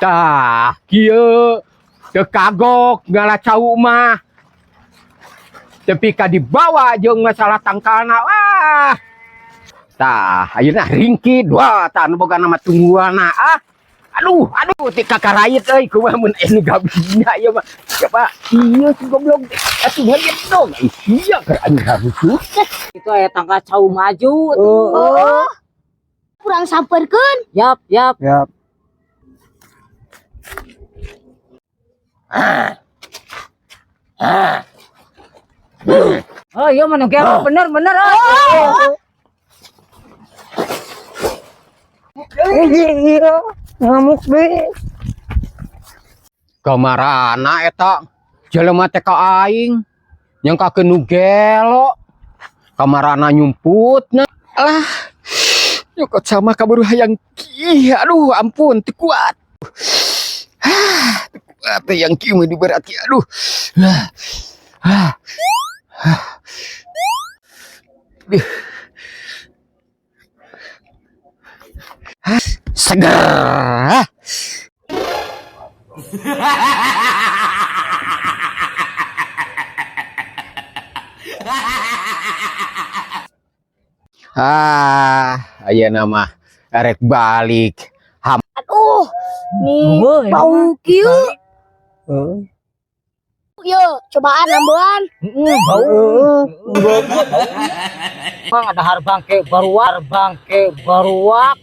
Tah, kieu teu kagok ngala cau mah. Tapi ka dibawa jeung masalah tangkalna, wah. Tah, ayeuna ringkid, wah, tah nu boga nama tungguana ah. Aduh, aduh, ti kakarait euy, kumaha mun aya nu gabina ieu mah. Coba, ieu si goblok atuh ngedong. Sia keur anu harusut. Itu aya tangkal cau maju tuh. Oh. Kurang samperkeun. Yap, yap. Yap. Oh, iya mana gelo bener bener. Oh. Iya, ngamuk deh. Kamarana eta jelema teh ka aing nyangkakeun nu gelo. Kamarana nyumputna. Alah. Nyokot sama kaburu hayang kieu. Aduh, ampun, teu kuat. Ah, teu kuat hayang kieu mah diberat kieu. Aduh. Ah. Ah. Ah. Duh. Ah, seger. Ah, ayeuna mah erek balik. Aduh, nih Eueuh, bau kieu. Heeh. Yo, cobaan ambean. Heeh, bau. Bang ada har bangke baruak, bangke baruak.